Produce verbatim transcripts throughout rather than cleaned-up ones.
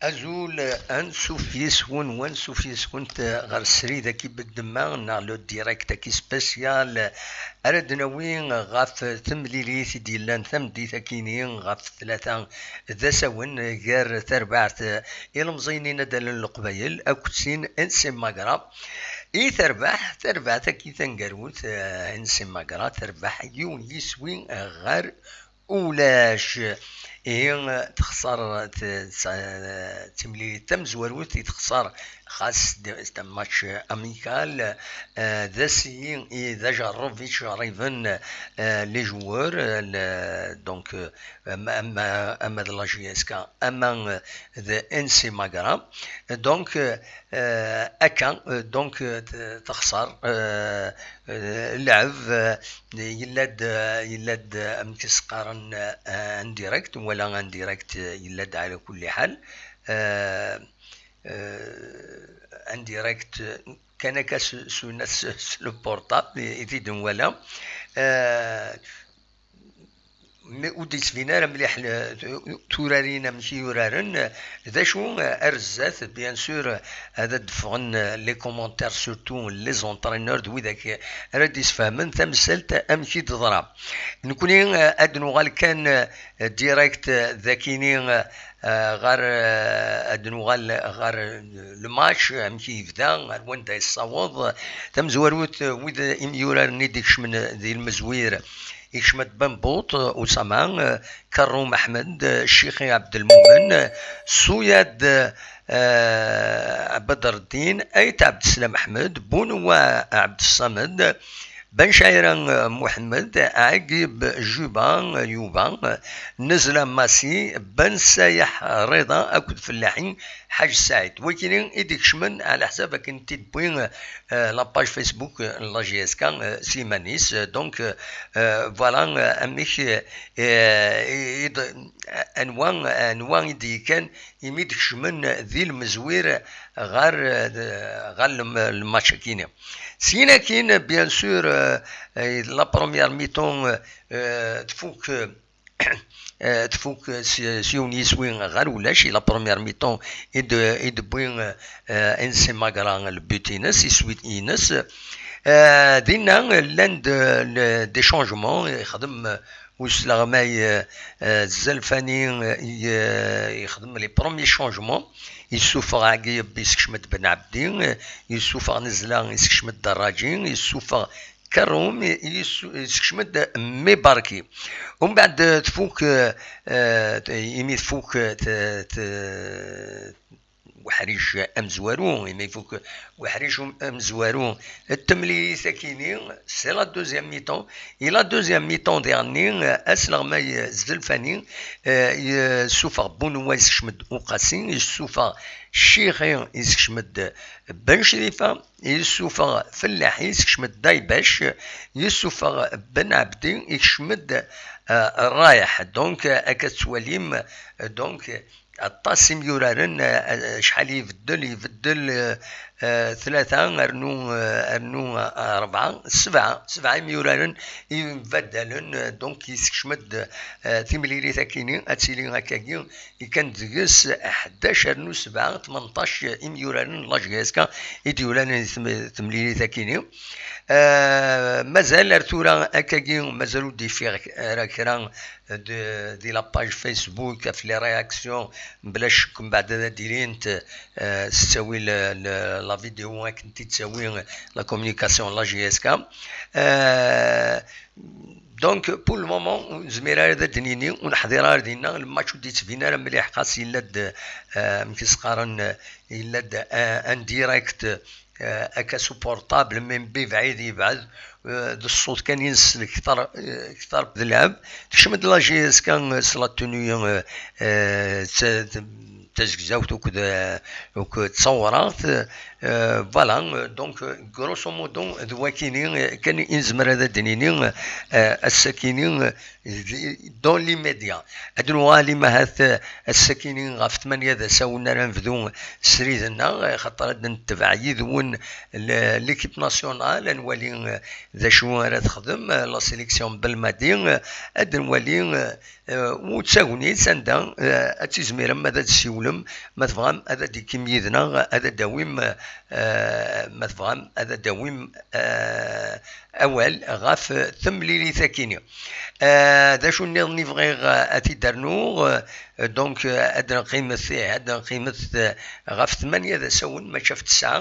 Azul, ansuf yes-wen, wansuf yes-went ɣer srid-agi bedemma neɣ le direct-agi spécial ara d-nawi ɣef temlilit i d-yellan tameddit-akini ɣef tlata d asawen gar terbaɛt ilemẓiyen inaddalen n Leqbayel akked sin N C Magra. I terbaɛt, terbaɛt-agi taneggarut, eh, N C Magra terbeḥ yiwen yiswi ɣer ulac. Ihi texṣer t-, t-, d timlilit tamezwarut i texṣer, xas d, d match amical, eh, d asiyi i d ajerreb i ttjerriben, eh, les joueurs, eh, le, donc, eh, ama, ama, ama d la J S K, ama, eh, d N C Magra. Donc, eh, akka, eh, donc, eh, t-, texṣer, eh, eh, lɛeb, eh, yella-d, eh, yella-d, eh, amek i s-qqaren, eh, en direct, wala en direct, eh, yella-d ɛla kulli ḥal. Eh, eh, en direct, eh, kan akka s, s, s, s le portable i, i t-id-nwala. Eh, mi ur d-yettbin ara mliḥ le, turarin amek i uraren, d acu, eh, ar zdat, bien sûr, eh, ad d-ffɣen, eh, les commentaires, surtout les entraîneurs d widak ara d-isfehmen tamsalt amek i d-teḍra. Nekni, eh, ad nuɣal kan, eh, direct, eh, d akini, eh, ɣer, eh, ad nuɣal ɣer le match, amek i yebda, ar wanda yessaweḍ. Tamezwarut, eh, wid imyuraren i d-ikecmen di lmezwir, ikcem-d Ben Bout, Usama, eh, Karum Ahmed, eh, Ccixi Abdelmoumen, eh, Souyad, eh, Bedreddin, Ait Abdeslam Ahmed, Bounoua Abdessamed, Ben Chaïra, eh, Mohamed, Aguib Juba, eh, Yuba, eh, Nezla Massi, Ben Sayah Rida akked Fellaḥi Ḥaǧ Saɛid. Wagini i d-ikecmen ɛla ḥsab akken t-id-tewwi, eh, la page Facebook, eh, n la J S K, eh, s yiman-is. Eh, donc, eh, eh, voilà, eh, amek, eh, eh, i d-, anwa, anwa i d-yekkan imi d-kecmen di lmezwir ɣer, eh, ɣer lem-, lmatch-agi-nni. Syin akkin, bien sûr, eh, eh, la première mi-temps, eh, tfuk, eh, tfuk s, s yiwen yiswi ɣer ulac. I la première mi-temps i d-, i d-wwi, eh, N C Magra le but-ines, iswi-ines. Eh, dinna llan-d, eh, le, des changements, ixdem, eh, usleɣmay, eh, eh, Zelfani, eh, i, eh, ixdem les premiers changements. Yessufeɣ Aguib, isekcem-d Ben Abdi, eh, yessufeɣ Nezla, isekcem-d Daraǧi, yessufeɣ Karum, yessu-, yessekcem-d Mibarki. Umbeɛd, eh, tfuk, eh, eh, imi tfuk, eh, t-, t-, uḥric amezwaru, imi ifuk uḥric um-, amezwaru, temlilit akini, c'est la deuxième mi-temps. I la deuxième mi-temps diɣenni, eh, asleɣmay, eh, Zelfani, eh, yessufeɣ Bunwa, yessekcem-d Uqasi, yessufeɣ Ccixi, yessekcem-d Ben Crifa, yessufeɣ Fellaḥi, yessekcem-d Daybac, yessufeɣ Ben Abdi, yekcem-d, eh, Rayeḥ. Donc, eh, akka tettwalim, eh, donc, aṭas imyuraren, eh, eh, acḥal ibeddel, ibeddel, eh, eh, tlata, rnu, eh, rnu, eh, rebɛa, sebɛa, sebɛa imyuraren i yembaddalen, eh, donc yessekcem-d, eh, timlilit akini, ad tili akkagi, Ikan deg-s ḥdac rnu sebɛa, tmenṭac imyuraren n la J S K i d-yuran di tem-, temlilit akini. Eh, mazal ar tura akkagi, mazal ur d-ifiɣ ara kra d-, di la page Facebook ɣef les réactions, mebla ccek mbeɛd ad d-ilint, eh, s ttawil, eh, le, la vidéo akken t-id-tawi la communication n la J S K. Eh, Donc, pour le moment, ur nezmir ara ad d-nini, ur neḥḍir ara dinna, lmatch ur d-yettbin ara mliḥ, xas yella-d, eh, amek i s-qqaren, eh, yella-d, eh, un direct, eh, akka s uportable, même bebɛid yebɛed, eh, d ṣṣut kan i nsel kter, eh, kter d lɛeb. Tekcem-d la J S K, eh, s la tenue, eh, eh, t-, t-, tazegzawt akked, akked tawraɣt. Euh, voilà, euh, donc, euh, grosso modo, d wakini, euh, kan i nezmer ad d-nini, euh, ass-akini, euh, di, dans l'immédiat. Ad nuɣal imahat, euh, ass-akini ɣef tmanya d asawen ara nebdu srid-nneɣ, euh, xaṭer ad netbeɛ yid-wen l-, l'équipe nationale, ad nwali, euh, d acu ara texdem, euh, la sélection Belmadi, euh, ad nwali, euh, Eh, u d tagnit anda, eh, ad tizmirem ad d-tsiwlem, ma tebɣam ad d-ikim yid-neɣ, ad d-awim, eh, ma tebɣam ad d-awim, eh, awal ɣef temlilit-akini. Eh, d acu nniḍen i bɣiɣ, eh, ad t-id-rnuɣ? Eh, donc, eh, ad d-nqimet, ih, ad d-nqimet, eh, ɣef tmanya d asawen, mačči ɣef tesɛa.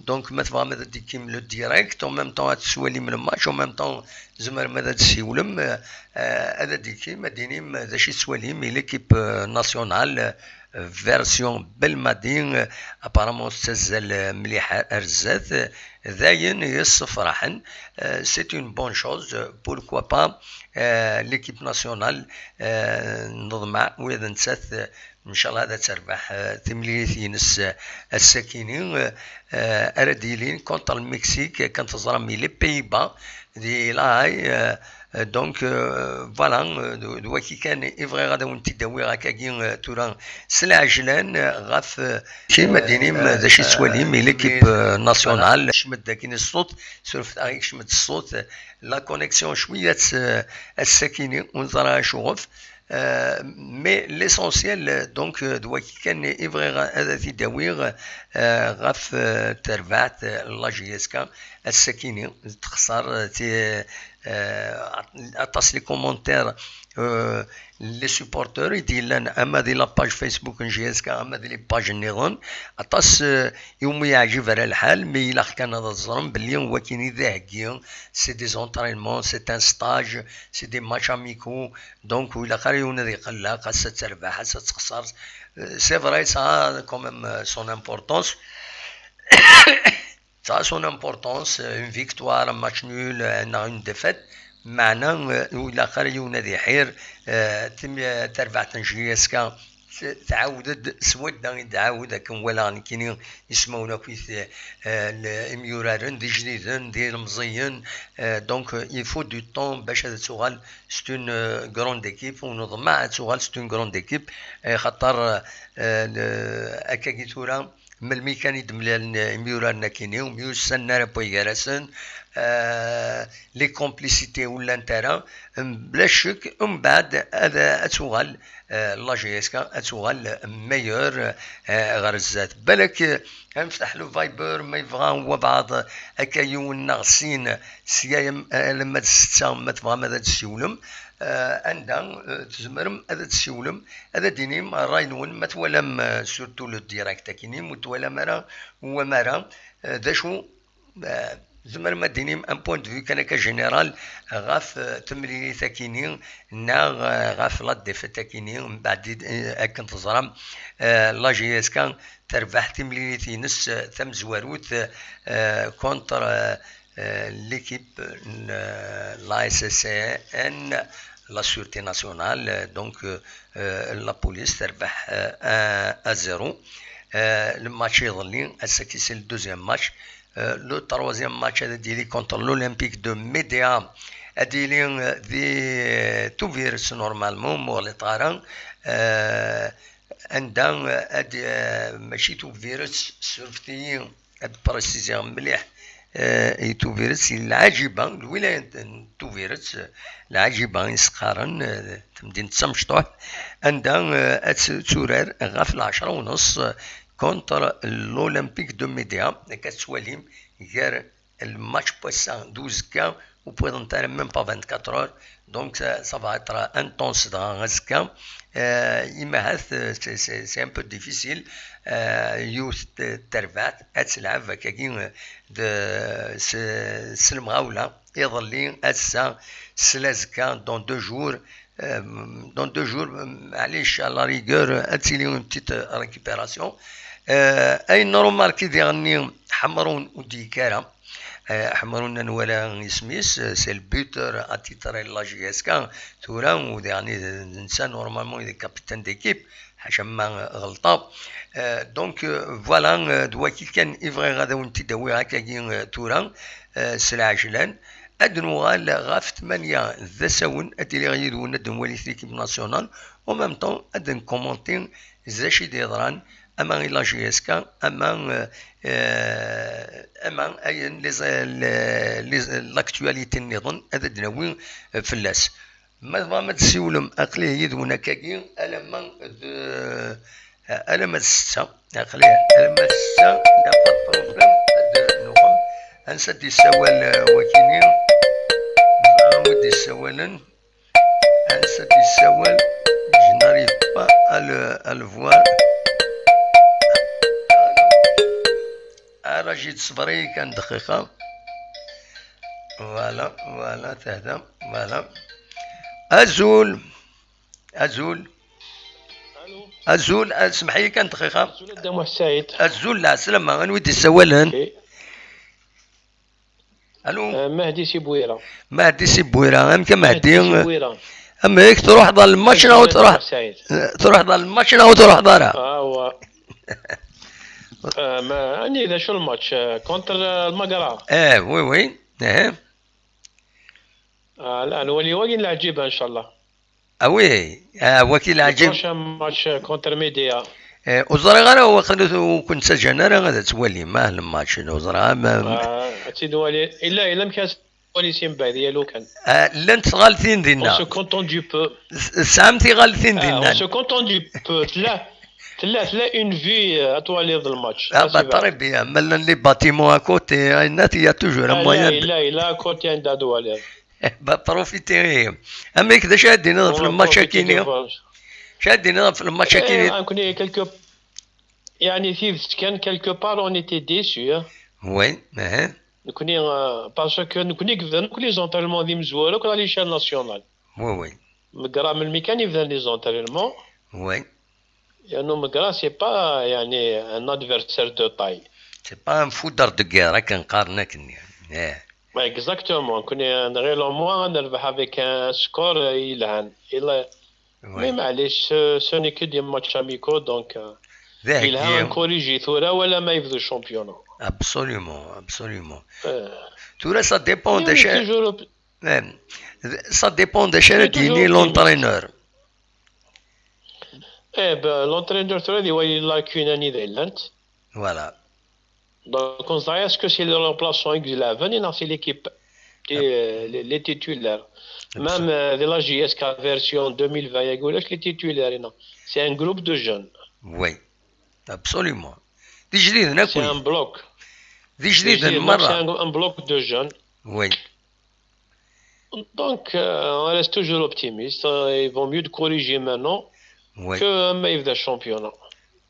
Donc, ma tebɣam ad d-ikim le direct, en même temps ad teswalim le match, en même temps tzemrem ad d-tsiwlem, eh, eh, ad d-ikim, ad d-inim d acu i tettwalim i l'équipe, eh, nationale, eh, version Belmadi, eh, apparemment tettazzal, eh, mliḥ ar zdat, eh, d ayen yessefraḥen, eh, c'est une bonne chose, eh, pourquoi pas, eh, l'équipe nationale, eh, neḍmeɛ ula d nettat, eh, Ncallah ad terbeḥ, eh, timlilit-ines, eh, ass-akini, eh, eh, ara d-yilin contre le Mexique, akken teẓram, i les Pays-Bas, di La Haye, eh, eh, donc, eh, voilà, eh, d, d waki kan i bɣiɣ ad awen-t-id-awiɣ akkagi, eh, tura s lɛejlan, eh, ɣef, eh, kim ad d-inim, eh, d acu i tettwalim i l'équipe, eh, nationale. Kecmet-d akkin ṣṣut, surfet-aɣ, kecmet-d ṣṣut, eh, la connexion cwiya-tt, eh, ass-akini, ur neẓra acuɣef. Euh, mais l'essentiel, euh, donc, euh, d waki kan i bɣiɣ ad t-id-awiɣ, euh, ɣef, euh, terbaɛt, euh, la J S K ass-akini, texṣer, euh, ti-, euh, aṭas les commentaires, euh, les supporters i d-yellan ama di la page Facebook n J S K ama di les pages nniḍen, aṭas, euh, iwumi yeɛjib ara lḥal, mais ilaq kan ad ẓren belli wakini d aheggi, c'est des entraînements, c'est un stage, c'est des matchs amicaux, Donc, ur ilaq ara yiwen ad iqelleq, ass-a ad terbeḥ, ass-a ad texṣer. Euh, c'est vrai, ça a quand même, euh, son importance. Ça a son importance, euh, une victoire, un match nul, euh, neɣ une défaite. Meɛna, euh, ur ilaq ara yiwen ad iḥir, euh, tim-, euh, tarbaɛt n J S K, t-, tɛawed-d s wadda i d-tɛawed, akken walaɣ nekkini ismawen akkit, euh, l-, imyuraren d ijdiden, d ilemẓiyen. Euh, donc, euh, il faut du temps bac ad tuɣal c'est une, euh, grande équipe, u neḍmeɛ ad tuɣal c'est une grande équipe, eh, xaṭer, eh, le-, akkagi tura, melmi kan i d-mlalen, eh, imyuraren akini, ur myussanen ara n way gar-asen, eh, les complicités ur llant ara, em, bla ccek, umbeɛd ad, ad tuɣal, eh, la J S K ad tuɣal meilleure, eh, ɣer zdat. Balak, eh, ad nefteḥ le Viber, ma yebɣa wabeɛḍ akka yiwen neɣ sin, sya yam-, alamma d ssetta, ma tebɣam ad d-tsiwlem, eh, anda, eh, tzemrem ad d-tsiwlem, ad d-tinim ṛṛay-nwen, ma twalam, eh, surtout le direct akini, ur twalam ara, wamara, eh, d acu, eh, tzemrem ad d-tinim un point de vue kan akka général ɣef, eh, temlilit akini, neɣ, eh, ɣef la défaite akini, mbeɛd, eh, akken teẓram, eh, la J S K terbeḥ timlilit-ines, eh, tamezwarut, eh, contre, eh, eh, l'équipe n, eh, la S S N, la Sûreté Nationale, eh, donc, eh, eh, la police terbeḥ, eh, un à zéro. Eh, le match iḍelli, ass-agi c'est le deuxième match. Eh, le troisième match ad d-yili contre l'Olympique de Médéa. Ad d-yili, eh, di, eh, Tubiret normalement, ma ur ɣliṭeɣ ara. Eh, anda, eh, ad, eh, mačči Tubiret, surfet-iyi, ad préciser mliḥ, eh, i Tubiret, si Lɛaǧiba, lwilaya n Tubiret, Lɛaǧiba i s-qqaren, eh, tamdint d tamecṭuḥt, anda, eh, ad tt-, turar ɣef lɛecṛa u nneṣ, eh, contre l'Olympique de Médéa, akka tettwalim gar lmatch n wass-a d uzekka, ur wwiḍent ara même pas vingt-quatre heures, donc ça, ça va être intense dɣa azekka. Euh, imahat, euh, c'est, c'est, c'est un peu difficile, euh, yiwet n terbaɛt ad telɛeb akkagi, euh, d, s, s lemɣawla, iḍelli, ass-a, s lazekka, dans deux jours, euh, dans deux jours, euh, معليش, à la rigueur, euh, ad tili une petite, euh, récupération. Euh, ayen nrumarki diɣenni, Ḥemrun ur d-yekki ara. Eh, Ḥemrun ad nwala isem-is, eh, c'est le buteur attitré de la J S K, tura, u diɣen d netta normalement i d capitaine d'équipe. ḥaca ma ɣelṭeɣ. Euh, donc, euh, voilà, euh, d waki kan i bɣiɣ ad awen-t-id-awiɣ akkagi, euh, tura, euh, s lɛejlan. Ad nuɣal ɣef tmanya d asawen, ad iliɣ yid-wen, ad nwali l'équipe nationale, en même temps ad nkumanti d acu i d-yeḍran, ama i la J S K, ama, euh, euh, ama ayen les, les, les, l'actualité nniḍen ad d-nawi, euh, fell-as. Ma tebɣam ad tessiwlem, aql-i yid-wen akkagi alamma d, alamma d ssetta. Aql-i alamma d ssetta, y a pas de problème, ad nuɣal. Ansa d-yessawal, euh, wakini? Neẓra wi d-yessawalen. Ansa d-yessawal? Je n'arrive pas à le, à le voir. Ara j-d-ṣebri kan dqiqa. Voilà, voilà, tehda, voilà. Azul. Azul. Azul, ah, semḥ-iyi kan dqiqa. Azul a Dda Muḥ Saɛid. Azul, lɛeslama, anwa i d-yessawalen? Alo? Euh, Mahdi Si Bouira. Mahdi Si Bouira, amek a Mahdi? Mahdi Si Bouira. Amek, truḥeḍ ɣer lmatch neɣ ur truḥ-, truḥeḍ ɣer lmatch neɣ ur truḥeḍ ara? Ah, wa. Euh, ma, ani d acu lmatch, euh, contre, euh, Magra? Eh, oui, oui. Eh. Ah, la, nwali wagi n leɛǧiba, inchallah. Ah oui, ah, waki le leɛǧib. Prochain match, euh, contre Médéa. Eh, ur ẓriɣ ara, waqila ur ken-ttaǧǧan ara ad twalim, ah, lmatch, ur ẓriɣ, ah, ma, ah, ad tt-id-nwali. Illa, illa amek ad twali si mbeɛd, ya lukan. Ah, llant tɣaltin dinna. On se contente du peu. S-, tesɛam tiɣaltin dinna. Ah, on se contente du peu. Tella, tella, tella une vue, euh, ad twaliḍ lmatch. Ah, bah, très bien. Ma llan les bâtiments à côté, il y a toujours un moyen de... Illa, illa, à côté, anda ad twaliḍ. Bah, profiter. Amek, d acu ara d-tiniḍ ɣef lmatch-akini? D acu ara d-tiniḍ ɣef lmatch-akini? Eh, nekkni quelque, yeɛni, tidet kan, quelque part, on était déçus, hein. Oui, eh. Nekkni, euh, parce que nekkni i yebdan akk les entraînements d imezwura akk à l'échelle nationale. Oui, oui. Megra melmi kan i bdan les entraînements. Oui. Yernu Megra, c'est pas, yeɛni, un adversaire de taille. C'est pas un foudre de guerre, akken qqaren akken. Eh. Exactement. Nekkni, neɣil au moins ad nerbeḥ avec un score, euh, yelhan. Illa, oui. Mais maɛlic, ce, ce n'est que des matchs amicaux, donc, euh, yelha ad ncorrigi tura wala ma yebdu championnat. Absolument, absolument. Euh. Tura, ça dépend de... Toujours op- Eh, ça dépend d acu ara d-yini l'entraîneur. Eh ben, l'entraîneur tura ad iwali les lacunes anida llant. Voilà. Donc, on dirait, est-ce que c'est les remplaçants i ileɛben, neɣ c'est l'équipe, les, les, les titulaires? Même, euh, de la J S K version deux mille vingt, il y a les titulaires, non. C'est un groupe de jeunes. Oui, absolument. D ijdiden akk. C'est un bloc. D ijdiden merra. C'est un, un bloc de jeunes. Oui. Donc, euh, on reste toujours optimiste, hein. Il vaut mieux de corriger maintenant, oui, que ma yebda championnat.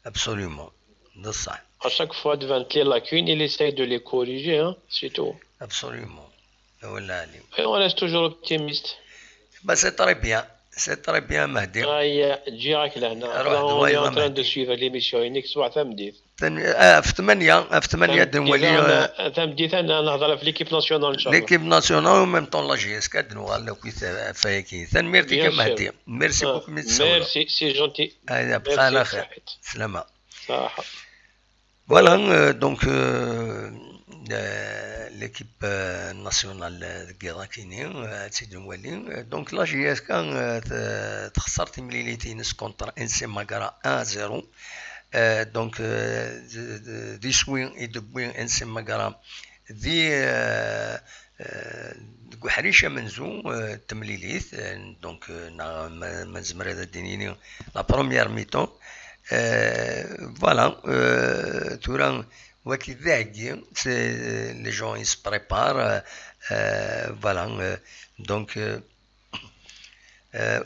Absolument. D ṣṣeḥ. À chaque fois, devant les lacunes, il essaye de les corriger, hein, c'est tout. Absolument. Et on reste toujours optimiste. Bah, c'est très bien. C'est très bien, Mahdi. Aya, ǧǧiɣ-ak lehna. Ruḥ, on est en train de suivre l'émission-inek ṣṣbeḥ tameddit. Ten-, ah, ɣef tmanya, ɣef tmanya ad nwali, tameddit, ah, tameddit ad nehḍer ɣef l'équipe nationale, inchallah. L'équipe nationale, en même temps la J S K, ad nuɣal akk ɣef wayagi. Tanemmirt-ik a Mahdi. Merci beaucoup, mi d-tsawleḍ. Merci, c'est gentil. Aya, bxir, merci, axir. Saḥit. Slama. Saḥa. Voilà, euh, donc, euh, euh, l'équipe, euh, nationale, euh, deg yiḍ akini, euh, ad tt-id-nwali. Euh, donc, la J S K, euh, t-, texṣer timlilit-ines contre N C Magra un zéro. Euh, donc, euh, d-, d-, d iswi i d-tewwi N C Magra di, euh, euh, deg uḥric amenzu, euh, n temlilit, euh, donc, euh, neɣ ma, ma nezmer ad d-nini la première mi-temps. Euh, voilà, euh, tura waki d aɛeggi, c'est, les gens ils se préparent, euh, euh, voilà, euh, donc, euh, Euh,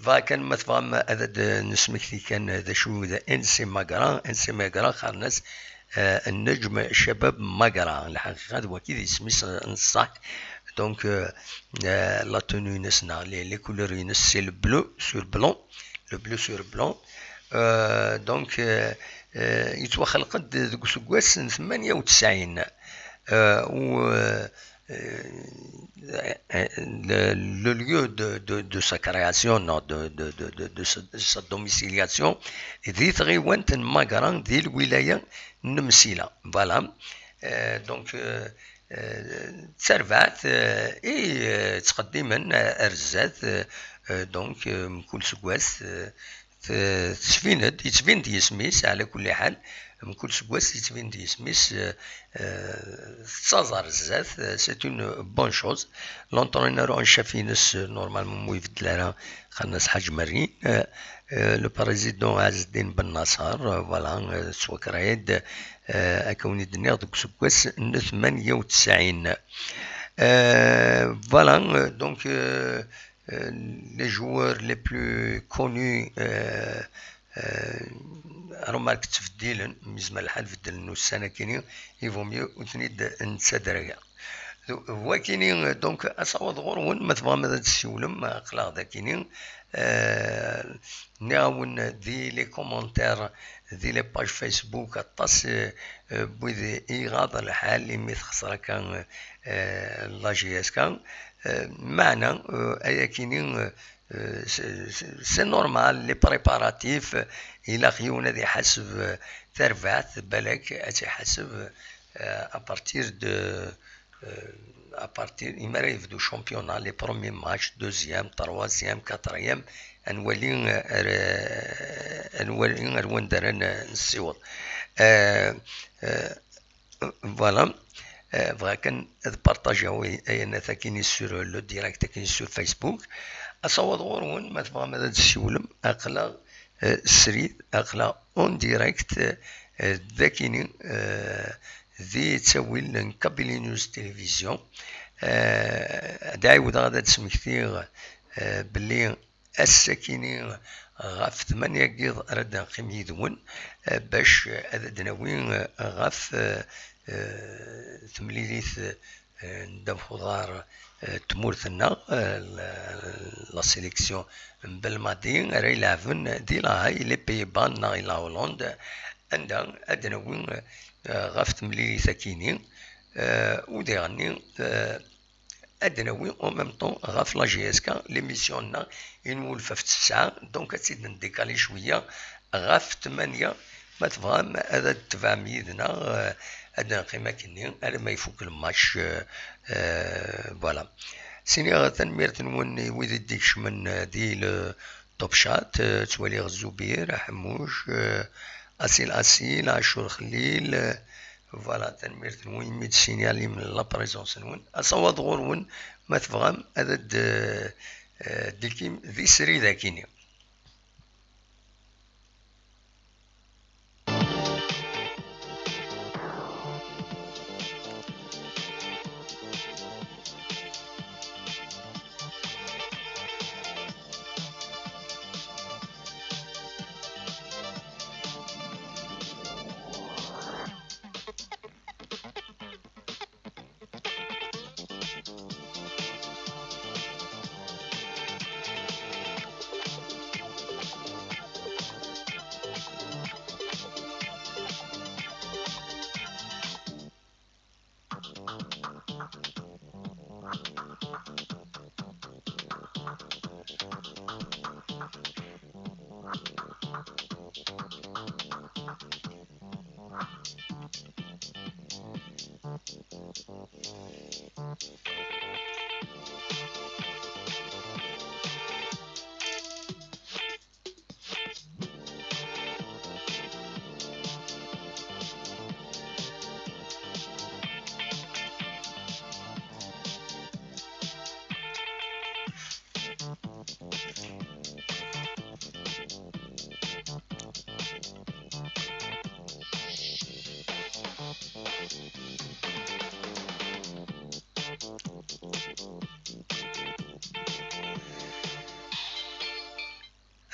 bɣiɣ kan ma tebɣam ad d-nesmekti kan d acu d N C Magra. N C Magra qqaren-as, euh, Nnejm Cabab Magra. Lḥaqiqa d waki d isem-is n ṣṣeḥ. Donc, euh, euh, la tenue-ines neɣ les, les couleurs-ines, c'est le bleu sur blanc. Le bleu sur blanc. Euh, donc, euh, euh, yettwaxleq-d deg useggas n tmanya u tesɛin. Euh, u, euh, euh, le, le lieu de, de, de sa création, non, de, de, de, de, de sa, de sa domiciliation, di tɣiwant n Magra, di lwilaya n Msila. Voilà. Euh, donc, euh, euh, d tarbaɛt, euh, i, euh, ttqeddimen, euh, ar zdat, euh, euh, donc, euh, mkul seggas, euh, t-, tettbin-d, yettbin-d yisem-is, ɛla kulli ḥal, mkul seggas yettbin-d yisem-is, euh, euh, tettaẓ ar zdat, euh, c'est une bonne chose. L'entraîneur en chef-ines, euh, normalement, ur ibeddel ara, Xanas Ḥaǧ Merri, euh, euh, le président Ɛezdin Ben Nasser, euh, voilà, euh, tettwakrayed, euh, akka wen-d-nniɣ deg useggas n tmanya u tesɛin. Euh, voilà, euh, donc, euh, euh, les joueurs les plus connus, euh, euh, remarque ttbeddilen, mi yezmer lḥal beddlen ussan-akini, il vaut mieux ur ten-id-nettader ara. Wakini, donc, asawaḍ ɣur-wen, ma tebɣam ad d-tessiwlem, aql-aɣ dakini. Euh, nniɣ-awen di les commentaires, di les pages Facebook, aṭas, euh, euh, n wid i iɣaḍ lḥal imi texṣer akka, euh, la J S K. Euh, meɛna, euh, ayakini, euh, euh, c'est, c'est, c'est normal, les préparatifs, euh, ilaq yiwen ad iḥaseb, euh, tarbaɛt, balak ad tt-iḥaseb, euh, à partir de, euh, à partir, imi ara yebdu championnat, les premiers matchs, deuxième, troisième, quatrième, ad nwali, euh, ar, ad nwali ar wanda ara n-, nessiweḍ. Euh, euh, Voilà. Euh, bɣiɣ kan ad partageɣ ayen akini sur le direct akini sur Facebook. Asawaḍ ɣur-wen, ma tebɣam ad d-tessiwlem, aql-aɣ, euh, srid, aql-aɣ en direct, euh, dakini, euh, di ttawil n Kabylie News Télévision. Euh, ad ɛiwdeɣ ad d-smektiɣ, euh, belli ass-akini ɣef tmanya n yiḍ ara d-neqqim yid-wen, eh, bac ad d-nawi, eh, ɣef, eh, eh, temlilit, eh, n ddabex uḍar, eh, n tmurt-nneɣ, eh, la, la sélection n Belmadi ara ileɛben di La Haye, les Pays-Bas neɣ i La Hollande, anda ad d-nawi, eh, ɣef temlilit-akini, eh, u diɣenni, eh, ad d-nawi en même temps ɣef la J S K, l'émission-nneɣ i nwulef ɣef ttesɛa, donc ad tt-id-ndikali cwiya ɣef tmanya, ma tebɣam ad d-tebɛem yid-neɣ, eh, ad d-neqqim akkenni arma ifuk lmatch, eh, eh, voilà. Siniɣ tanemmirt-nwen i wid i d-ikecmen, eh, di le Top Chat, eh, ttwaliɣ Zubir, Ḥemmuc, eh, Asil Asil, Acur Xellil, eh, Voilà, tanemmirt-nwen imi d-tessignalim la présence-nwen. Asawaḍ ɣur-wen, ma tebɣam ad d-, eh, d-ikim di srid akini.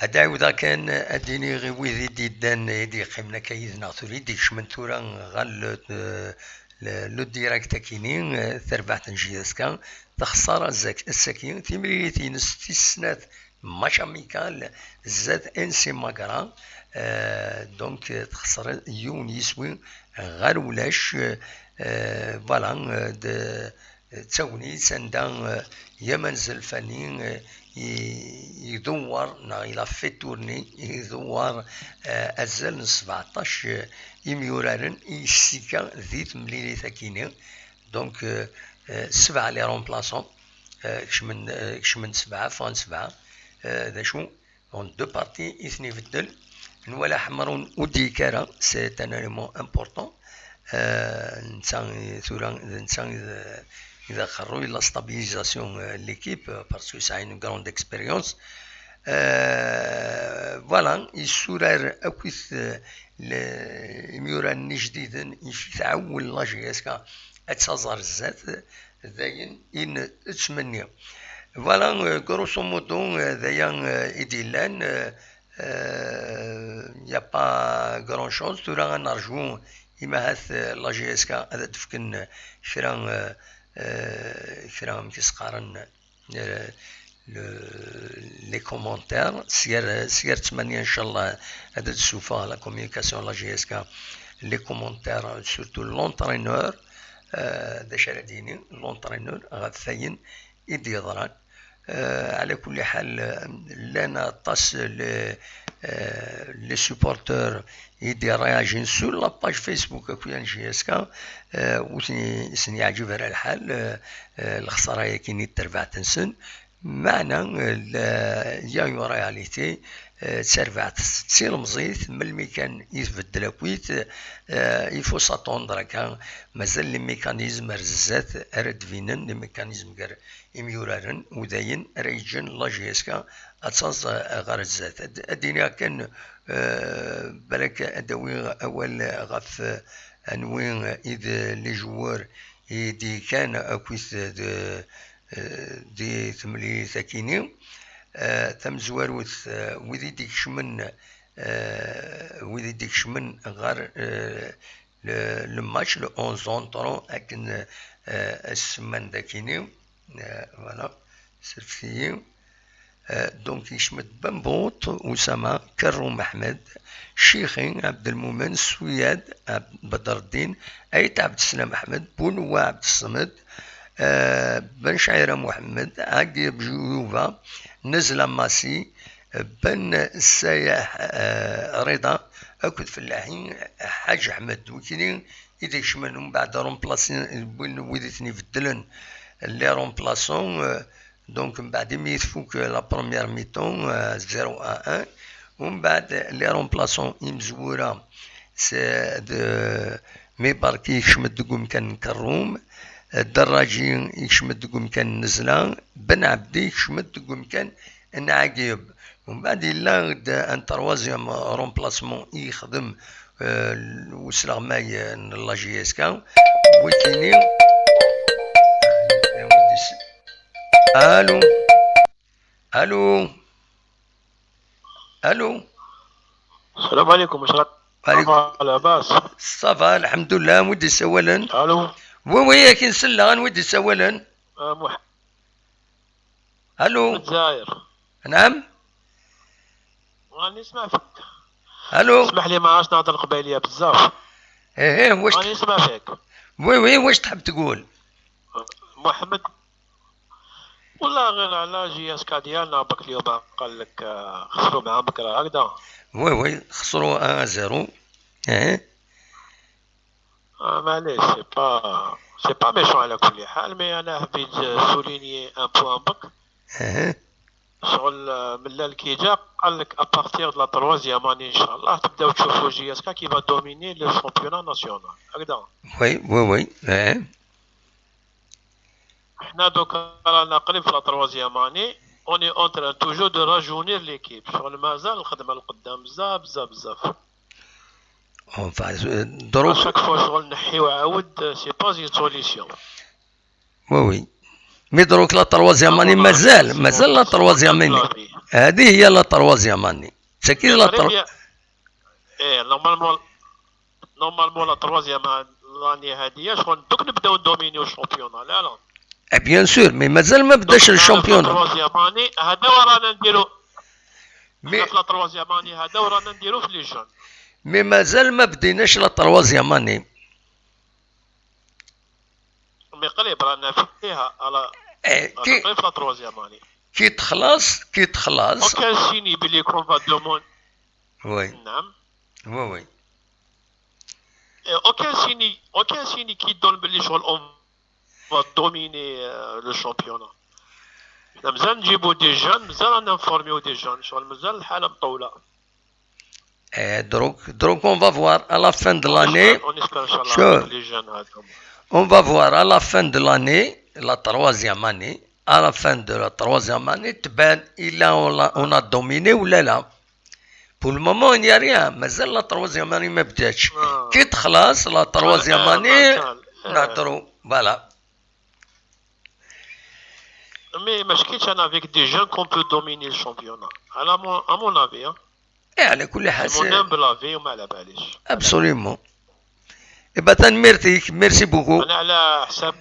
Ad ɛiwdeɣ kan ad d-iniɣ i wid i d-yeddan, i d-yeqqimen akka yid-neɣ tura, i d-ikecmen tura ɣer le, le, le direct akini, eh, tarbaɛt n J S K, texṣer azak-, ass-agi timlilit-ines tis snat, match amical, zdat N C Magra, eh, donc, eh, texṣer yiwen yiswi ɣer ulac, eh, voilà, eh, de, d tagnit anda, eh, Yaman Zelfani, eh, i- idewwer, neɣ il a fait tourner, idewwer, eh, azal n sbeɛṭac, eh, imyuraren i yessika di temlilit akini. Donc, eh, eh, sebɛa les remplaçants, eh, kecmen, eh, kecmen sebɛa, ffɣen sebɛa, eh, d acu? En deux parties i ten-ibeddel. Nwala Ḥemrun ur d-yekki ara, c'est un élément important. Euh, netta, tura, d netta i d, i d aqerruy la stabilisation, euh, n l'équipe, euh, parce que c'est une grande expérience. Euh, voilà, yessurar akkit, euh, le- imyuraren ijdiden, i tɛewwel la J S K ad taẓ ar zdat, d ayen i nettmenni. Voilà, euh, grosso modo, euh, d aya, euh, i d-yellan, euh, euh, y a pas grand chose. Tura ad nerju, imahat, euh, la J S K ad d-fken kra, euh, euh, kra, amek i s-qqaren, euh, le- les commentaires. Syer, syer ttmanya, inchallah, ad d-sufeɣ la communication la J S K, les commentaires, surtout l'entraîneur, euh, d acu ara d-yini l'entraîneur ɣef wayen i d-yeḍran. Euh, ɛla kulli ḥal, euh, llan aṭas les, euh, les supporters i d-iréagin sur la page Facebook akk n J S K, euh, ur ten-, sen-yeɛǧib ara lḥal, euh, euh, lexsara-yagi n terbaɛt-nsen. Meɛna, euh, la- il y a une réalité, euh, d tarbaɛt d tilemẓit, melmi kan i tbeddel akkit, euh, il faut s'attendre akka, mazal les mécanismes ar zdat ara d-binen, les mécanismes gar imyuraren, u d ayen ara yeǧǧen la J S K ad taẓ, euh, ɣer zdat. Ad, ad d-iniɣ kan, euh, balak ad d-awiɣ awal ɣef, euh, anwi i d les joueurs i d-yekkan akkit d, eh, di temlilit akini. Eh, tamezwarut, eh, wid i d-ikecmen, eh, wid i d-ikecmen ɣer, eh, le, le match, le onze entrant, akken, eh, as-semman d akini. Eh, voilà, srefti-yi. Eh, donc, yekcem-d Bambout, Oussama, Karoum Ahmed, Chixi, Abdelmoumen, Souyad, Ab-, Badreddin, Ait Abdeslam Ahmed, Bounoua Abdessemed, eh, Ben Chaïra Mohamed, Agib Jouva, Nezla Massi, eh, Ben Sayah, eh, Rida, akked Fellaḥi, Ḥaǧ Ahmed. Wikini i d-ikecmen, umbeɛd remplacer, win, wid i ten-ibeddlen, les remplaçants, eh, Donc, mbeɛd imi tfuk la première mi-temps, euh, zéro à un, umbeɛd les remplaçants imezwura, c'est de Mibarki yekcem-d deg umkan n Karoum, euh, Daraji yekcem-d deg umkan n Nezla, Ben Abdi yekcem-d deg umkan n Agib. Umbeɛd yella-d un troisième remplacement i yexdem, euh, usleɣmay n la J S K, wikini. Allô. Allô. Allô. السلام عليكم، واش راك؟ وعليكم. Ça va, لاباس؟ Ça va, الحمد لله. Wi d-isawalen? Allô. Oui, oui, akin selleɣ, anwa i d-isawalen? آه، مح- Allô. من الجزائر. نعم. راني نسمع فيك. Allô. اسمح لي، ما عادش نهضر القبايلية بزاف. ايه، ايه، واش راني نسمع فيك. Oui, oui، واش تحب تقول؟ محمد، والله غير على جي اس كا ديالنا، باك اليوم قال لك، آه، خسروا مع بكرة هكذا. Oui, oui، خسروا un à zéro. ايه. آه، معليش، c'est pas, c'est pas méchant على كل حال، mais أنا حبيت souligner un point برك. ايه. شغل، آه، ملال كي جا قال لك à partir de la troisième année إن شاء الله تبداو تشوفوا جي اس كا qui va dominer le championnat national. هكذا. Oui, oui, oui. ايه. حنا دوكا رانا قريب في la troisième année، on est en train toujours de rajeunir l'équipe. شغل مازال الخدمة القدام بزاف، بزاف، بزاف. Enfin, دروك. À chaque fois شغل نحيو عاود، c'est pas une solution. Oui, oui. Mais دروك la troisième année مازال، مازال la troisième année. هذه هي la troisième année. C'est qui la tro- ايه، normalement، normalement la troisième année هذه شغل دوك نبداو ندومينيو الشامبيونا، لا، لا. Eh, bien sûr, mais مازال ما بداش la championnat. Troisième année هذا ورانا نديرو. Mais في la troisième année هذا ورانا نديرو في les jeunes. Mais مازال ما بديناش la troisième année. mais qrib رانا فيها على Eh, كي قريب في la troisième année. كي تخلص كي تخلص Aucun signe بلي qu'on va demander. Oui, نعم. oui, oui. Et aucun signe, aucun signe qui donne بلي شغل on va dominer euh, le championnat. حنا مازال نجيبو des jeunes، مازال رانا نفورميو des jeunes، شغل مازال الحالة مطولة. Eh, donc, donc on va voir à la fin de l'année. On espère إن شاء الله Sure. les jeunes هذوما. On va voir à la fin de l'année, la troisième année. À la fin de la troisième année, تبان إلا on a, on a dominé ولا لا. Pour le moment, il n'y a rien. مازال la troisième année ما بداتش. آه. كي تخلص la troisième آه، année, مازال. آه. نهضروا. Voilà. Mais ما شكيتش أنا avec des jeunes qu'on peut dominer le championnat. على mon, à mon avis, hein. إيه، على كل حال C'est mon c'est humble avis وما على باليش. Absolument. إيه بقى، تنميرتك. Merci beaucoup. أنا على حساب.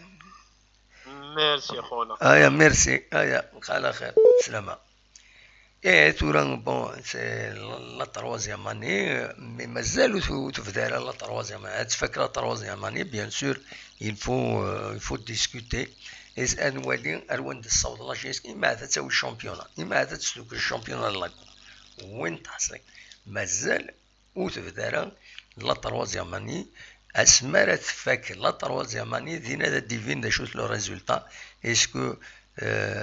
Merci خونا. ايا merci، ايا على خير. سلامة. ايه، ثورة، bon, c'est la troisième année, mais مازال تو تبدا على la troisième année. هاد فكرة troisième année, bien sûr, il faut, euh, il faut discuter. إذ أن ولي أروان دي الصوت لا جيسك إما هذا تساوي الشامبيونا، إما هذا تسلك الشامبيونا لا. وين تحصلك؟ مازال وتبدا راه la troisième année. اسمارة تفك la troisième année دينا هذا ديفين دا شوت لو ريزولتا. اسكو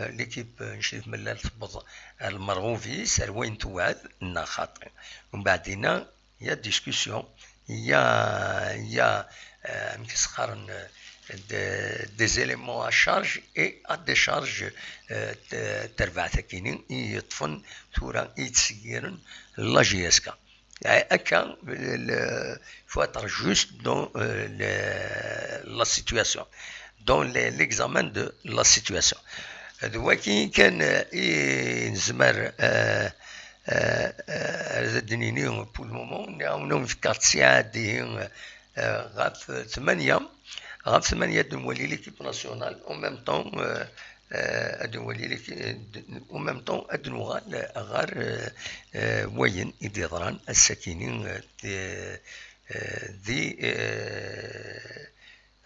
ليكيب نشيف ملال تبض المرغوفي سروين توعد نا خاطئ؟ ومن بعد هنا يا ديسكسيون، يا يا مكسخرن des éléments à charge et à décharge. تربع ثكيني يطفن ثورة يتسيرن la J S K. يعني هكا ال- faut être juste dans euh, le- la situation, dans les- l'examen de la situation. هذا هو كي كان آه، إيه نزمر آه، آه، آه، هذا الدنيني pour le moment نعاونو في كارت سعادي آه، غاف ثمانية غاف ثمانية دون ولي ليكيب ناسيونال. En même temps آه، آه، أدن ولي ليكيب en même temps أدن وغال غار آه، آه، وين إدي ضران السكيني آه، دي آه،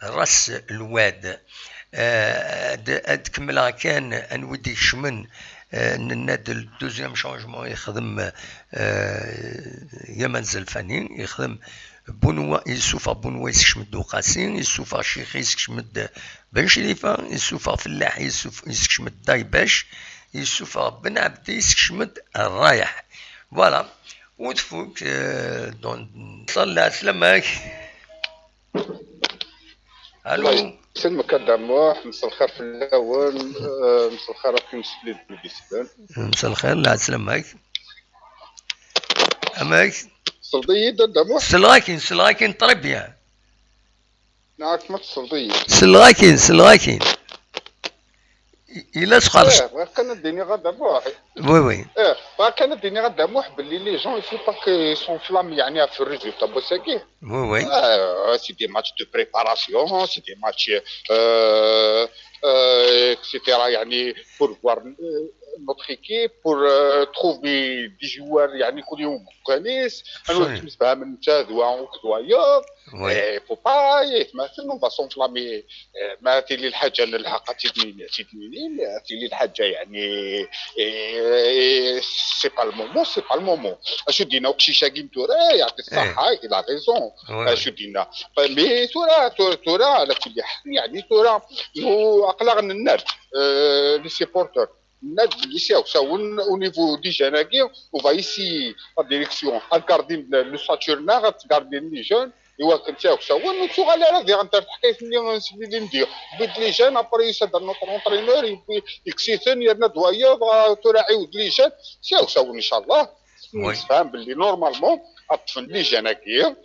راس الواد. آه، د- ad kemmleɣ kan anwa i d-ikecmen. آه، nenna-d le deuxième changement يخدم آه، يمن زلفاني، يخدم بونوا، يسوفغ بونوا يسكشم-d وقاسي، يسوفغ شيخي يسكشم-d بن شريفة، يسوفغ فلاح يسوف- يسكشم-d دايباش، يسوفغ بن عبدي يسكشم-d الرايح. Voilà. وتفوك آه، دون صلى على سلامك. الله الو. يسلمك الدموح، مساء الخير في الاول. آه، مساء الخير اخي مسلم بيسبان. مساء الخير، الله يسلمك. امك؟ صلدي الدموح. سلاكين سلاكين très bien. نعرف ما تصلدي. سلاكين سلاكين. الا سخرش. ايه، كان الدنيا غدا بوحي. Oui, oui. ايه، كان الدنيا غدا موح باللي les gens il faut pas que s'enflamment يعني في ال résultat بوساكي. Oui, oui. آه، c'est des matchs de préparation, c'est des matchs euh, euh, et cetera يعني pour voir euh, notre équipe, pour euh, trouver des joueurs يعني كل يوم كويس. انا Absolument. كنت متفاهم انت ذوا وكذوا يوم. Oui. إيه، faut pas يتمثل on va s'enflammer. إيه، ما تيلي الحاجه نلحق تدميني تدميني ما تيلي الحاجه يعني. إيه، c'est pas le moment, c'est pas le moment. اشو دينا وكشيشه كيمتورا يعطي الصحه. Il a raison. Oui. اشو دينا؟ مي تورا تورا تورا على كل حال يعني تورا. هو اقلاغ الناس les supporters الناس اللي ساو ساون au niveau des jeunes هاكي. On va essayer la direction à garder le Saturnin غتقاردي les jeunes. ايوا كنت ساو ساون وتو غالي راه دير انت الحكايه اللي نسبي اللي ندير بيد les jeunes. Après يسد notre entraîneur يكسيثن يرنا دوايض تورا عيود les jeunes. ساو ساون ان شاء الله. Oui. نتفاهم باللي normalement اطفن les jeunes هاكي.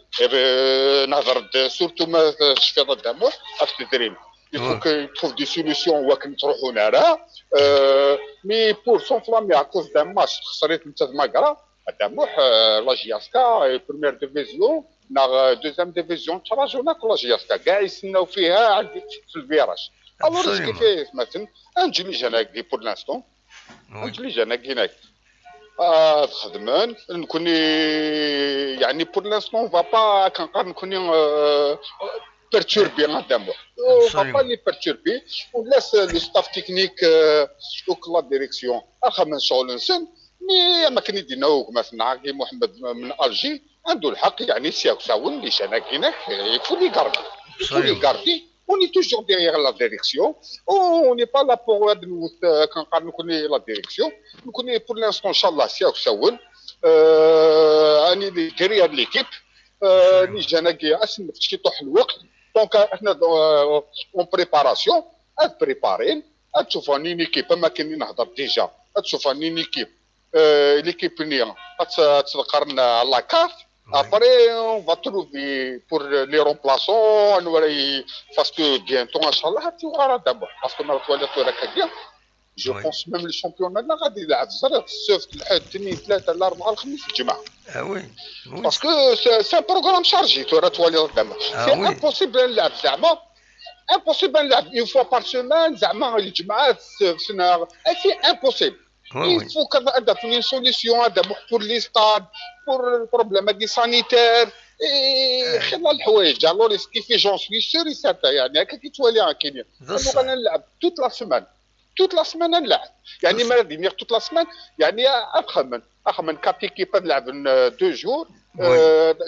نهضر surtout ما شفيض الدموع في التدريب. Il faut Oui. que trouve des solutions وكن تروحوا نارا. Euh, mais pour s'enflammer à cause d'un match خسرت انت في ماكرا. الدموح la J S K première division ناغ deuxième division تراجعنا كل la J S K كاع يستناو فيها عندي في الفيراج. Alors Absolument. كيفاه مثلا انجلي جناكي pour l'instant. Oui. انجلي جناكي هناك. آه خدمان نكوني يعني pour l'instant on va pas كنقدر نكوني آه perturbé الدموح. On va pas les perturber. On laisse le staff technique, euh, donc la direction. Axem n ccɣel-nsen. Mais am akken i d-yenna gma-tneɣ Guy Mohamed من Alger, عنده الحق, يعني, c'est ça, les jeunes-agi, il faut les garder. Il faut les garder. On est toujours derrière la direction. On n'est pas là pour, euh, la direction. Donc, on est pour l'instant, Inch'Allah, c'est ça. Euh, on est derrière l'équipe. آه، نيجان كي اسم في شي طوح الوقت. دونك احنا اون بريباراسيون، اد بريبارين، اد تشوف راني نيكيب اما كاين نهضر ديجا، اد تشوف راني نيكيب. ليكيب نيا اد تذكرنا لا كارت. ابري اون فا تروفي بور لي رومبلاسون نوري، باسكو بيانتو ان شاء الله هاتي وغا راه دابا، باسكو ما توالي تو راك بيان. جو بونس ميم لو شامبيون هذا غادي يلعب الزرير السبت، الاحد، الاثنين، ثلاثه، الاربعاء، الخميس، الجمعه. اه وي. باسكو سي ان بروغرام شارجي، تو راه توالي قدام. سي امبوسيبل نلعب زعما، امبوسيبل نلعب اون فوا بار سيمين زعما الجمعه، السبت، نهار، سي امبوسيبل. وي، وي. فو كذا هذا في لي سوليسيون هذا بور لي ستاد، بور البروبليم هادي سانيتير. خير الحوايج، الوغ كيفي جون سوي سور سارتا، يعني هكا كي توالي راه كاينين. انا نلعب توت لا سيمين. توت لا سيمين نلعب. يعني ما غادي نير توت لا سيمين، يعني اخمن اخمن كات ايكيب نلعب دو جور.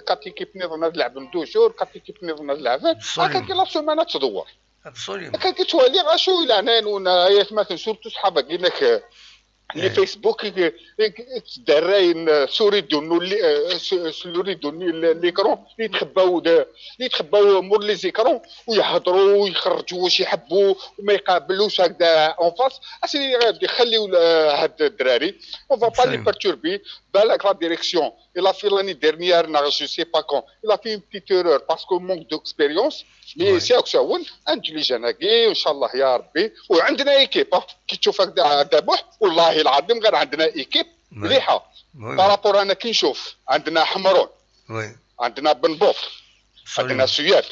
كات ايكيب نظن نلعب دو جور، كات ايكيب نظن نلعب هكا كي لا سيمين تدور. هكا كي توالي غاشو العنان ونا يا مثلا سورتو صحابك هناك لي فيسبوك تدراين سوري دونو سوري دوني ليكرون، اللي يتخباو اللي يتخباو مور لي زيكرون ويهضروا ويخرجوا واش يحبوا وما يقابلوش هكذا اون فاس. اسيدي غادي يخليو هاد الدراري. اون فا با لي بيرتوربي. بالك لا ديريكسيون الا في لاني ديرنيير نا جو سي با كون الا في اون بتيت ايرور باسكو مونك دو اكسبيريونس. مي سي اوكساون انتليجان هاكي ان شاء الله يا ربي. وعندنا ايكيب كي تشوف هكذا دابوح والله العظيم غير عندنا ايكيب مليحه. بارابور انا كي نشوف عندنا حمرون، عندنا بن بوف، عندنا سياد.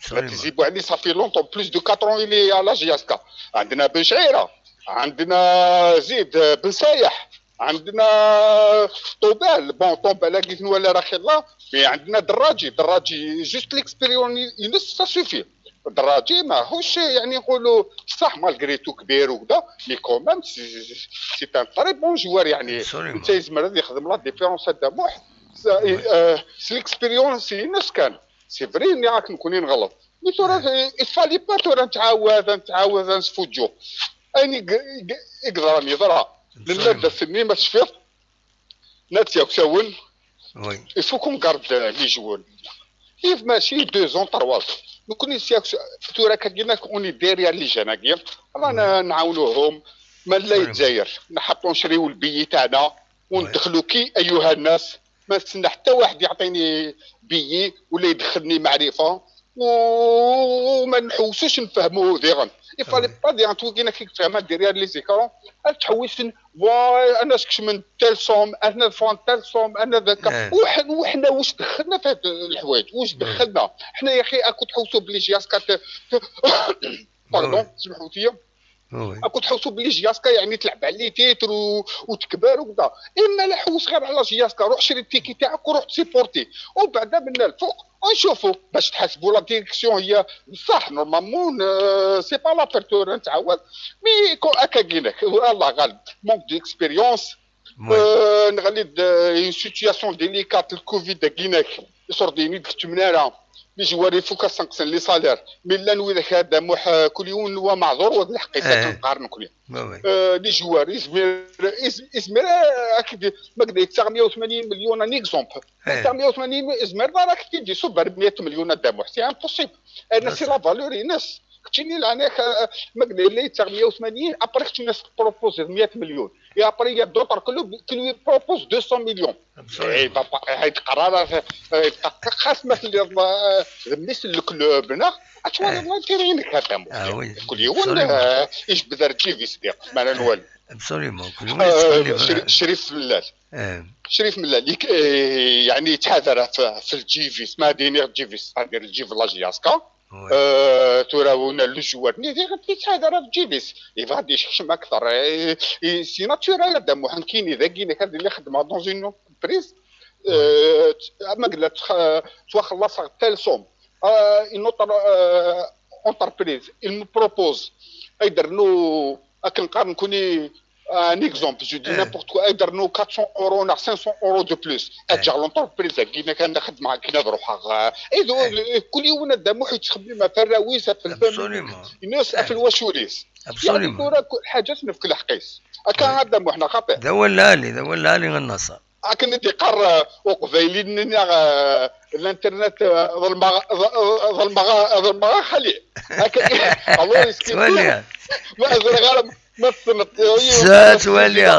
تيزي بوعلي صافي لونتون بلوس دو كاتر اون الي ا لا جي اس كا. عندنا بن شعيره، عندنا زيد بن سايح، عندنا طوبال. بون طوبال لقيت ولا راه خير الله، مي عندنا دراجي. دراجي جوست ليكسبيريون ينس سا سوفي. دراجي ماهوش يعني نقولوا صح مالغري تو كبير وكذا، مي كومام سي ان تري بون جوار يعني. انت يزمر هذا يخدم لا ديفيرونس هذا موح. سي ليكسبيريونس ينس كان. سي فري اني راك نكوني نغلط، مي ثورة يفالي با ثورة نتعاود نتعاود نسفوجو. اني يقدر يضرا للمادة سني ما تشفير. ناتيا كساون. وي. يفو كون كارد لي جوون. كيف ماشي دو زون تروا زون. نكون سياك ثورة كاكينا كوني ديريا لي جناكي. رانا نعاونوهم. ما لا يتزاير نحطو نشريو البيي تاعنا وندخلو كي ايها الناس. ما نستنى حتى واحد يعطيني بيي ولا يدخلني معرفه. وما نحوسوش نفهمو ديغن. يفالي با ديغن توكينا كيك تفهم ديريا لي زيكرون. تحوس. انا سكش من تال صوم، انا فان تال صوم، انا ذاك. وحنا وحنا واش دخلنا في هاد الحوايج؟ واش دخلنا حنا يا اخي؟ اكو تحوسوا بلي جياس كات. باردون، سمحوا لي. اكو تحوسوا بلي جياسكا يعني تلعب على لي تيتر و... وتكبر وكذا. اما لا حوس غير على جياسكا، روح شري التيكي تاعك وروح سيبورتي، ومن بعد منا الفوق ونشوفوا باش تحاسبوا لا ديريكسيون. هي بصح نورمالمون سي با لا بيرتور نتعاود، مي كو اكا كينك الله غالب. مونك دو اكسبيريونس. نغلي اون سيتياسيون ديليكات الكوفيد كينك يصرديني ديك التمناره. لي جواري فوق سنقسن لي سالير مي لا نوي ذاك هذا موح كل يوم هو معذور وهذا الحقيقه. كنقارن كل يوم. لي جواري زمير زمير اكيد ما قدر 980 مليون ان اكزومبل. 980 زمير راك كي تجي صوب 400 مليون هذا موح سي امبوسيبل. انا سي لا فالور ينس. كتشيني لعناك ما قلنا لي 980 ابري كتشيني بروبوزي 100 مليون. اي ابري يا دوطر كلو كلو بروبوز 200 مليون. اي بابا هاي قرار. خاص ما خلي الله غميس الكلوب هنا. اتشوان الله تيرينك هذا. كل يوم ايش بذر جيفيس ديق ما نوال. ابسوليومون كل يوم. شريف ملال. شريف ملال يعني يتحذر في الجيفيس ما دينير جيفيس هذا الجيف لا جياسكا. ثورة ونا لو جوار ني غادي يتحذر في جيفيس. يبغى غادي يشكشم اكثر. سي ناتشورال هذا محنكيني ذاكيني هذا اللي خدمه دون اون انتربريز. ما قلت توا خلص تال سوم. ينوض entreprise, il me propose, ay d-rnu, akken qqaren nekkni, un exemple, je dis n'importe quoi, ay d-rnu quatre cents euros neɣ cinq cents euros de plus. Ad ǧǧeɣ l'entreprise-agi, nekk ad xedmeɣ akken ad ruḥeɣ. Kul yiwen a Dda Muḥ yettxemmim ɣef warraw-is, ɣef lfamily-ines, ɣef lwacul-is. Yeɛni tura lḥaǧa ad nefk lḥeqq-is. Akka a Dda Muḥ, neɣ xaṭi? D awal lɛali, d awal lɛali a Naṣer. Akken i d-iqqar, uh, uqbayli-nni, uh, l'internet, uh, ḍelmeɣ, ḍ-, ḍ-, ḍelmeɣ, ḍelmeɣ a xali. Akken, alors, est-ce que ttwaliɣ. Ma ẓriɣ ara ma tessneḍ. Ttwaliɣ,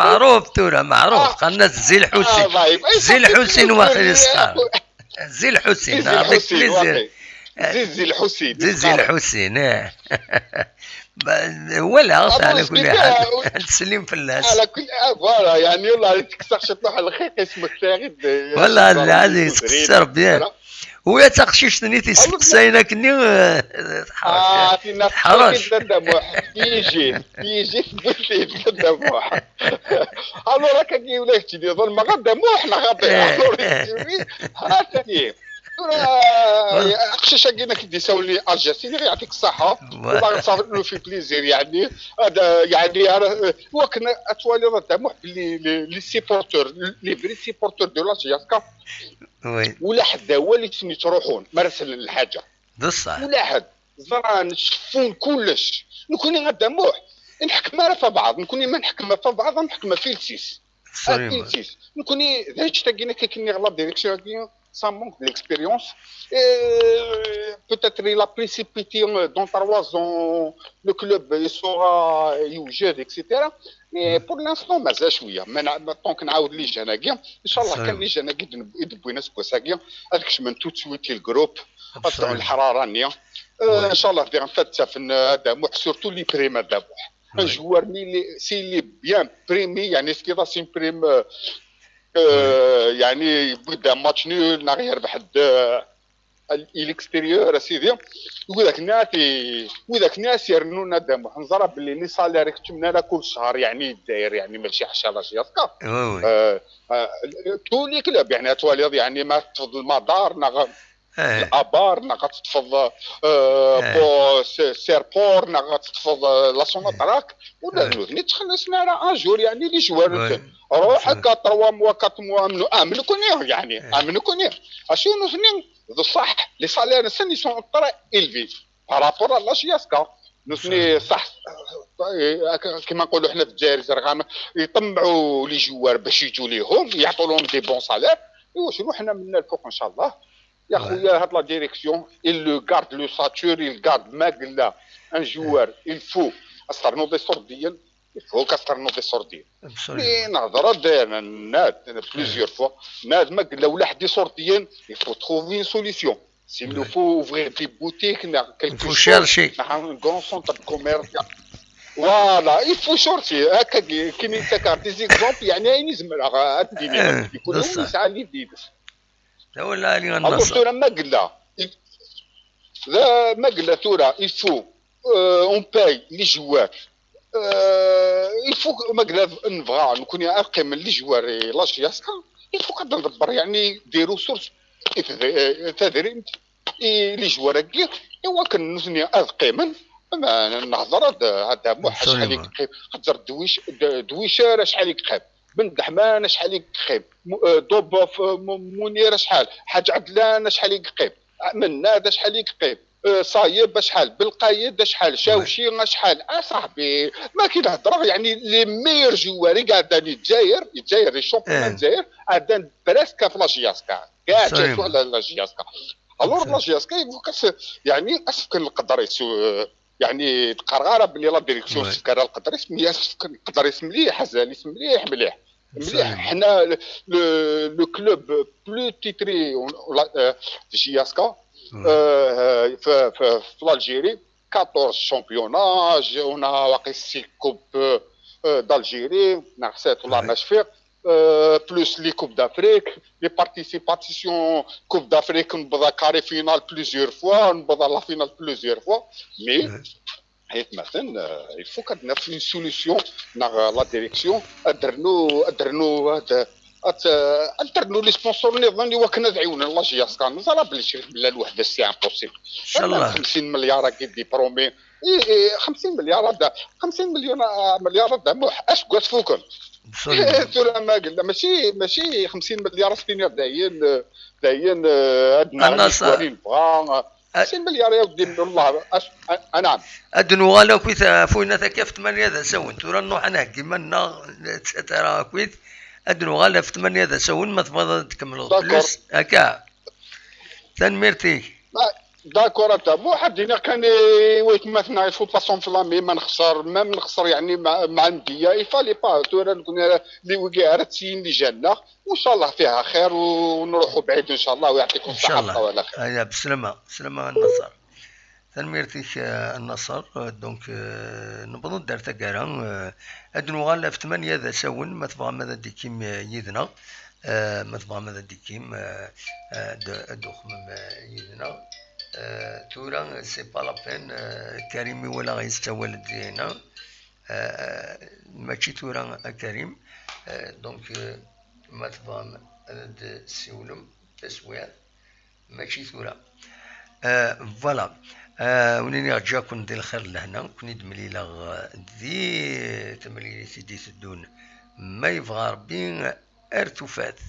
meɛruf tura, meɛruf. Ah. Qqaren-as Zzi Lḥusin. Ah, ḍayef. Zzi Lḥusin waqil i s-qqaren. Zzi Lḥusin, avec plaisir. Zzi Lḥusin. Zzi Lḥusin, eh. Walaɣ-t ɛla kulli ḥal. Ttsellim fell-as. Ɛla kulli, ah, voilà, yeɛni, wallah, tekkes-aɣ ciṭuḥ lxiq, ismek taɣid. Wallah, lɛali, tekkes-aɣ bien. Ula d taqcict-nni tisteqsayen akkenni, eh, teḥṛec. Ah, tinna teḥṛec. Dda Muḥ, tiji, tiji tewwet-it Dda Muḥ. Alors, akka-agi ula kečč di ḍelmeɣ a Dda Muḥ, neɣ xaṭi? Alors, ha-t-ani. Tura, aqcic-agi nekk d-isawlen Aljasini, yeɛṭik ṣṣeḥḥa. Wallah, ça nous fait plaisir, yeɛni, ad, yeɛni, ara, wakken ad twaliḍ a Dda Muḥ belli les, les supporters, les vrais supporters de la J S K, ula ḥedd awal i sen-yettruḥun, mi ara sellen lḥaǧa. D ṣṣeḥ. Ula ḥedd, ẓran, ceffun kullec. Nekkni a Dda Muḥ, ur nḥekkem ara ɣef wabɛaḍ, nekkni ma nḥekkem ɣef wabɛaḍ, ad nḥekkem ɣef iles-is. Absolument. Nekkni d anect-agi nekk akken nniɣ la direction-agi, ça manque de l'expérience. Et peut-être il a précipité, euh, dans trois ans, le club il sera yewjed, et cetera. Mais pour l'instant, mazal cwiya. Ma na-, ma tant que nɛawed les jeunes-agi, inchallah, kan les jeunes-agi i d-, i d-wwin aseggas-agi, ad kecmen tout de suite le groupe, ad sɛun leḥrara-nni. Euh, inchallah, diɣen ad ttafen, euh, a Dda Muḥ, surtout les primes a Dda Muḥ. Un joueur, mi il est, s'il est bien primé, yeɛni, est-ce qu'il a une prime, euh, euh, yeɛni, yewwi-d match nul, neɣ yerbeḥ-d, euh, à l'extérieur, a sidi. Widak-nni ad t-, widak-nni ad s-irennun a Dda Muḥ. Neẓra belli les salaires i keččmen ara kul ccher, yeɛni, Lezzayer, yeɛni, mačči ḥaca la J S K. Oui, oui. Euh, euh, tous les clubs, yeɛni, ad twaliḍ, yeɛni, ma teṭṭfeḍ Lmadar, neɣ Labar, neɣ ad teṭṭfeḍ, euh, Serport, neɣ ad teṭṭfeḍ, euh, la Sonatrach, ula d nutni ttxelliṣen ara un jour, yeɛni, les joueurs-nsen. Ruḥ akka trois mois, quatre mois, am, am nekkni, yeɛni, am nekkni. Acu nutni, d ṣṣeḥ, les salaires-nsen, ils sont très élevés par rapport à la J S K. Nutni, ṣṣeḥ, euh, kima nqulu ḥna f Lezzayer, zerɣan, iṭemɛu les joueurs bac iǧu lihum, yeɛṭu lhum des bons salaires. Iwacu ḥna minna lfuq, inchallah. Ya xuya, had la direction, il le garde l'ossature, il garde ma yella un joueur, il faut ad s-ternuḍ iṣurdiyen, il faut ad s-ternuḍ iṣurdiyen. Absolument. Mi nehḍer-d, nna-d plusieurs fois, nna-d ma yella ulaḥedd iṣurdiyen, il faut trouver une solution. S'il nous faut ouvrir des boutiques, neɣ quelque chose, neɣ un grand centre de commerce. Voilà, il faut chercher. Akka, kini ttakar des exemples, yeɛni ayen i zemreɣ ad d-iniɣ. Kul yiwen yesɛa l'idée-ines. D awal lɛali a Naṣer. Alors tura ma yella, da, ma yella tura, il faut, euh, on paye les joueurs. Euh, il faut que, ma yella nebɣa nekkni ad qqimen les joueurs i la J S K, il faut ad nḍebber, yeɛni, des ressources, i tadrimt, i les joueurs-agi, i wakken nutni ad qqimen. Ma nehḍer-d, a Dda Muḥ, acḥal i yeqqim, ad tẓer Dwic-, D-, Dwicer acḥal i yeqqim. Ben Deḥman, acḥal i yeqqim? Mu-, euh, Dobof, euh, Mu-, Munir, acḥal? Ḥaǧ Ɛedlan, acḥal i yeqqim? Mennad, acḥal i yeqqim? Euh, Ṣayeb, acḥal? Belqayed, acḥal? Cawci, acḥal? A ṣaḥbi, ma ki d-heddreɣ, yeɛni, les meilleurs joueurs i iɛeddan i Lezzayer, i Lezzayer, les championnats n Lezzayer, ɛeddan presque ɣef la J S K. Kɛa ttasuɣ la, la J S K. Alors, la J S K, il faut que c'est, yeɛni, ad s-fken lqedr-is, euh, yeɛni, ur d-qqareɣ ara belli la direction tefka ara lqedr-is, mais ad s-fken lqedr-is mliḥ, azal-is mliḥ, mliḥ. Mliḥ. Ḥna, le, le, le club plus titré, on, on l'a, euh, J S K, euh, euh, f, f, f l'Algérie, quatorze championnats, on a waqil six coupes, euh, euh, d'Algérie, neɣ sept, والله ما شفيق. Euh, plus les coupes d'Afrique, les participations Coupe d'Afrique, on a quart finale plusieurs fois, on a la finale plusieurs fois, mais, euh, il faut qu'on trouve une solution dans la direction, ad d-rnu, ad d-rnu, ad, ad, ad ternu les sponsors nniḍen i wakken ad ɛiwnen la J S K. Neẓra belli Crif Bellal weḥd-s c'est impossible. Inchallah. خمسين مليار-agi d des promesses. إيه، إيه، خمسين مليار هذا، خمسين مليون، آه، مليار هذا موح، أسكو تفوكم؟ Absolument. ثورة ما قلنا، ماشي، ماشي خمسين مليار، ستين، داين، داين، آه، عندنا النصر. شوالي نبغى. خمسين مليار يا ودي، والله، أش-، أ-، أ-، نعم. Ad nuɣal akkit ɣef winna akka ɣef tmanya d asawen. Tura nruḥ ad nheggi iman-nneɣ, et cetera akkit. Ad nuɣal ɣef tmanya d asawen, ma tebɣiḍ ad d-tkemmleḍ D'accord. Plus. Akka. Tanemmirt-ik. D'accord, a Muḥ, ad d-iniɣ kan i waytmaten-a, il faut pas s'enflammer, ma nexser, même nexser, يعني, مع, مع ندية, il fallait pas, tura nekni ara, li wigi ara tsiyin li janna, وإن شاء الله فيها خير ونروحوا بعيد إن شاء الله, ويعطيكم الصحة, إن شاء الله. بقاو على خير. Aya, beslama, beslama a Nnaṣer. Tanemmirt-ik, eh, a Nnaṣer. Eh, donc, eh, newweḍ-d ar taggara. Eh, ad nuɣal ɣef tmanya d asawen, ma tebɣam ad d-tikim, eh, yid-neɣ. Eh, ma tebɣam ad d-tikim, eh, eh, ad, ad d-tuxmem, eh, yid-neɣ. Eh, tura, c'est pas la peine. Eh, Karim i walaɣ yessawal-d dinna. Eh, mačči tura, a Karim. Eh, donc, eh, ma tebɣam ad d-tsiwlem taswiɛt, mačči tura. Eh, voilà. Eh, wen-iniɣ ǧǧiɣ-ken di lxir d lehna, ken-id-mlileɣ, eh, di temlilit i d-iteddun, ma yebɣa Rebbi. Ar tufat.